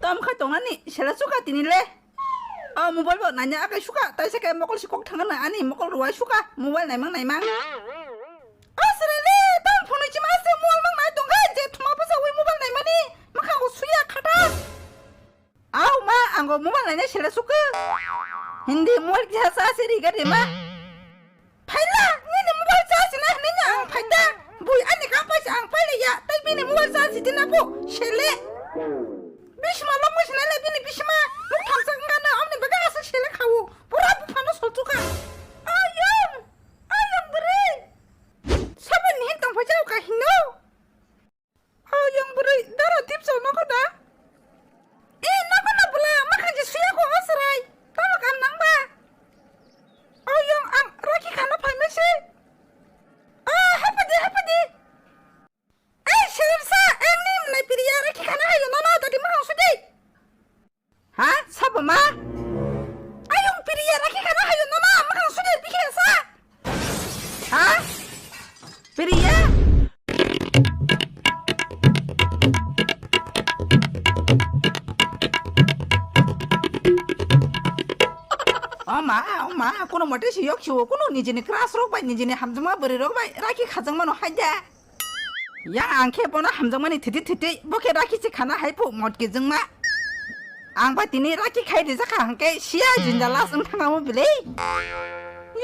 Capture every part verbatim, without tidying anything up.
Tamo khai tongnani sela suka tini le. O mobile bo naina akai suka, tai se kai mokol si kok thangna ani mokol ruwai suka, mobile naimang naimang. O sere le, tamo phone chima se mobile mang nai tongkha, je thuma bwsa wi mobile naimani, makha go suya khata. Au ma, ango mobile naina sela suka. Hindi mobile kisa sa se ri gade ma. Phaila, nini mobile charge na hinwi no ang phaita. Bui ani kang paisa ang pailaiya, tei bini mobile charge di na bo, sele. Bisma longwi sinai le bini bisma, nuk thamsa wngkha na, amni bagwi aswk sele khawo. Pura buphano solchuka. Ayung, ayung bwrwi. Saboni hin tongphai jao ka hino. O yang bwrwi dara dipchok nogo da? E, nogo na bwla, mwkhang se suya kho o chwrai. Tamo kam nang ba? O yang ang rakhi khana phaima se. A, hapadi, hapadi. Ei, serem sa, ang ni mwnai piriya rakhi khana hayo nono dadi mwkhang sudi. Ha? Sabo ma? Ayung piriya rakhi khana hayo nono mwkhang sudi bikhe sa. Ha? Piriya? O ma, o ma, kono mote se yok se o, kono nijini crush rok bai, nijini hamjakma bwrwi rok bai rakhi khajak mano hai da. Yang ang khe bono hamjakmani thiti thiti, bo khe rakhi se khana hai phu motki jwngma. Ang bai tini rakhi khai rijak kha hwnkhe siya jinda last wng thangma bwlwi.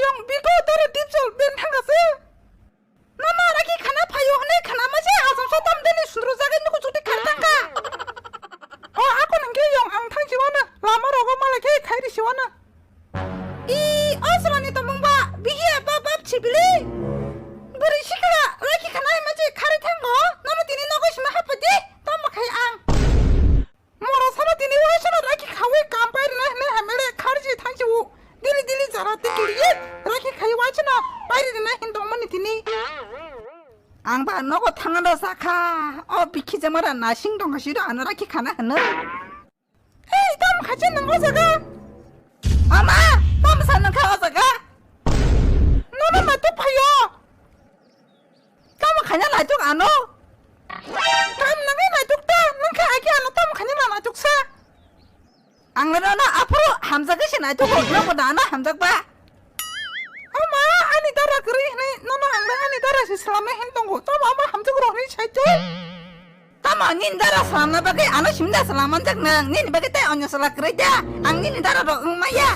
Yang biko toro dipchol ben thangkha se. Nono rakhi khana phaio hwnwi khana ma se asam sotom deni sundru jagai nuku chuti khar thangkha. O akon hwnkhe yang ang thang siwana, lama rogo malai khe khai ri siwana. I, o chwlani tongmung ba, bihiya ba bap sibili. Bwrwi sikla, rakhi khana hai ma se khari thango, nono tini nogo sima haphadi, tamo khai ang. Moro sano tini waisano rakhi khawi kam pairina hinwi hamele kharji thangsi u. Dili dili jara tikili ye rakhi khai waisano pairi rina hin tongmani tini. Ang ba nogo thangano sakha. O bikhi jamara nasing tongkha siro ano rakhi khana hino. Ei, tam khachi nang o jaga. Ama, tam sa nang kha o jaga. Nono na tu phayo. Tamo khaina naituk ano? Tam nangwi naituk ta, nang khe agi ano tamo khaina na naituk sa? Ang le nono aphuru hamjagwi se naituk ko, nobo da ano hamjak ba? O ma, ani dara kwrwi hinwi nono ang le ani dara se swlamnai hin tongo, tamo ama hamjak rok hinwi sai twi? Tamo nini dara swlamna bagwi ano simi da swlam manjak nang, nini bagwi tei onyo swla kwrwi da, ang nini dara rok wng maya.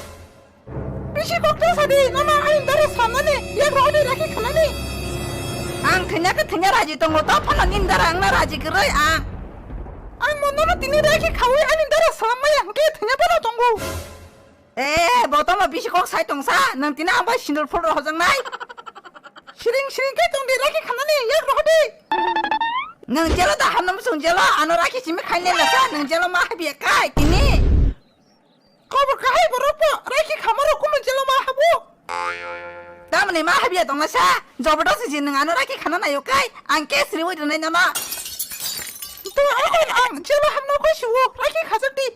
Bisi kok ta sadi, nono ani dara samani, yak rohoni rakhi khanani. Ang thanya khe thanya raji tongo, to phano nini dara angna raji kwrwi ang. Ang mo nono tini rakhi khawi ani dara salam maya hwnkhe thanya phano tongo. Eh, bo tamo bisi kok sai tongsa, nang tini ang bai sindur phul rohojak nai. Siring siring khe tongdi rakhi khanani, yak rohodi. Nang jelo da hamna musung jelo, ano rakhi simi khainai lasa, nang jelo ma habiya kai tini. Kobor kahai borok bo raikhi khamaro kuno jelo ma habo. Tamni ma habiya tongna sa, jobodo si si nang ano raikhi khana nayo kai, ang ke sri wai rwnai nono. To ang ang jelo hamno koi siwo, raikhi khajak di.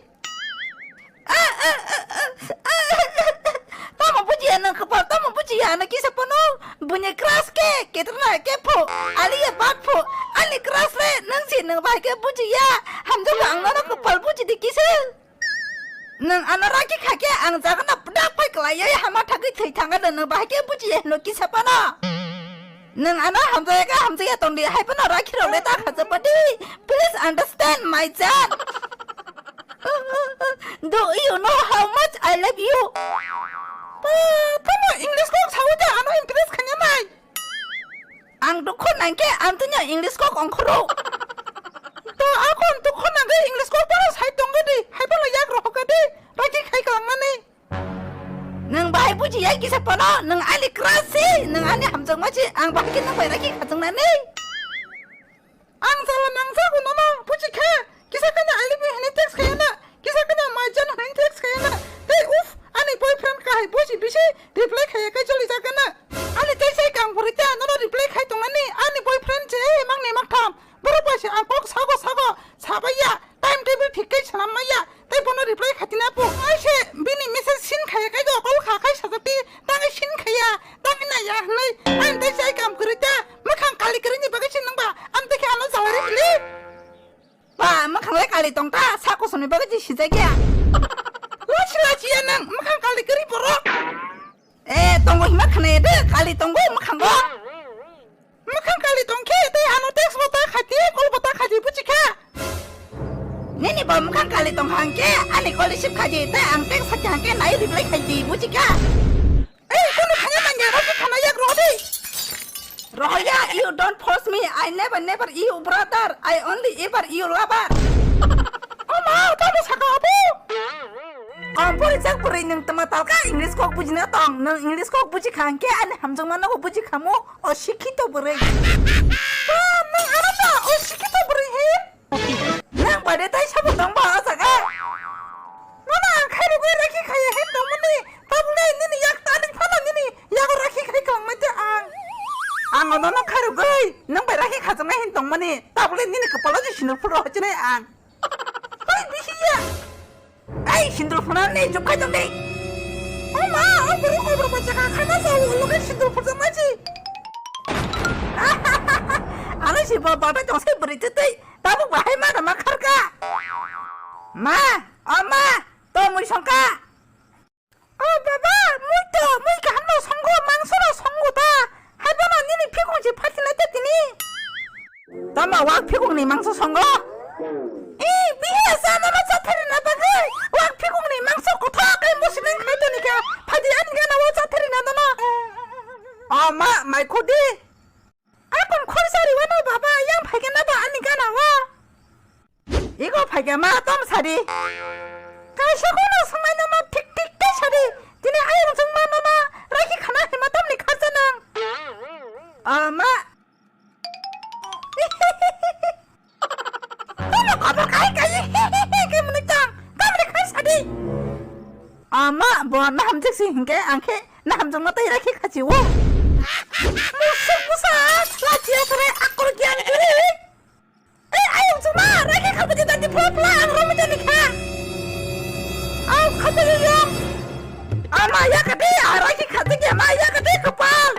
Tamo bujiya nang khapal, tamo bujiya na kisa pono, bunya crush ke, ketrna ke pho, aliya bat pho, ali crush le, nang si nang bai ke bujiya, hamjak ang nono khapal buji di kisa. Nwng ano rakhi kha khe ang jaga no pdak pai kwlai oi hama thagwi thwi thang ano nwng bahai khe buji ya hino kisa phano. Nwng ano hamjaya khe hamjaya tong di hai phano rakhi rok le ta kha jabadi. Please understand my jaan. Do you know how much I love you? Ba, tamo English kok sawi ta ano impress khanya nai. Ang dukhu nangkhe ang tini English kok ongkhoro. To akon dukhu nangkhe English kok bono sai tongkha di, hai bono yak rohorkha di, rakhi khai kwlangmani. Nwng bahai buji ya kisa phano, nwng ani crush si, nwng ani hamjakma si, ang bahai khe nwng bai rakhi khajaknani. Ang jala nangjago nono, buji kha, kisa kheno I love you hwnwi text khayana. Kisa kheno my jaan hwnwi text khayana. Tei uff, ani boyfriend kahai buji bisi reply khaya khe choli jagana. Ani teisa kang pori ta nono reply khai tongmani ani boyfriend je mangni mangtham. Borok bai se ang kok sago sago sabaiya, time table thik khe swnam maya. Tei bono reply khatina po. Ai se bini message seen khaya khe do call kha khai sajak di. Tangwi seen khaya, tangwi naiya hwnwi. Ani teisa kam kwrwi ta, mwkhang kali kwrwini bagwi se nwng ba. Ani tei khe ano jalari bili. Ba, mwkhang le Kali tong ta, sa kusumni bagwi je sijak ya. Lachi lachi ya nang, mwkhang kali kwrwi borok. Eh, tongo hima khna de, kali tongo mwkhango. Mwkhang kali tong khe, tei ano text bo ta khaidi, call bo ta khaidi, buchi kha. Nini bo mwkhang kali tong hang khe, ani call receive khaidi, tei ang text sakha hang khe nai reply khaidi, buchi kha. Eh, kono thangya nangya, rokhe khana yak rohdi. Rohya, you don't force me. I never, never you brother. I only ever you lover. Oh ma, tamo saka abu. Ang pori jak pori nang tama talka English kok bujina tong. Nang English kok buji khang ke ani hamjong mana kok buji khamu. O sikhi to bwrwi. Ah, nang ano ta o sikhi to bwrwi he. Nang bai de tai sabo tong ba o jaga. Nono ang khairugwi rakhi khaiya hin tongmani. Tabukle nini yak tani phano nini yago rakhi khai kwlangmai te ang. Ang nono khairugwi nang bai rakhi khajaknai hin tongmani. Tabukle nini kwpalo je sindur phuro hachinai ang. Hoi bihiya. Ai sindur phuro ni jukkai tong de. O ma, o buru kobor bacha ka khana sa ulo kai sindur phuro ma ji. Ano si bo babai tong sai bwrwi twi twi. Tabuk bahai ma da ma kharka. Ma, o ma, to mui songka. O baba, mui to, mui kaham no songo, mangso no songo ta. Hai bono nini phikung si phatinai te tini. Tama wak phikung ni mangso songo? Eh, bihiya sa no no chathari na bagwi. Wak phikung ni mangso kothok kai musi nang khai toni ka. Phadi ani gana o chathari na no no. O ma, mai khudi. Akon khor sari wano baba, yang phaikhe na ba ani gana o. Ego phaikhe ma tom sari. Kaisa kono swngmai no no thik thik tei sari. Tini ayang chwng ma no no rakhi khana hima tamni kharsa nang. Ah, ma. Tomo kotor kai kai ke muni tang. Tamni khai sadi. Ama bo na hamjak si hingke angke na hamjak ma tai rakhi khachi o. Musuk busa, lachi asore akor gyan guri. Eh, ayang chuma, rakhi khabu di dadi pula pula ang romi dani kha. Au khabu yo yo. Ama ya kade, rakhi khati ke ma ya kade kapal.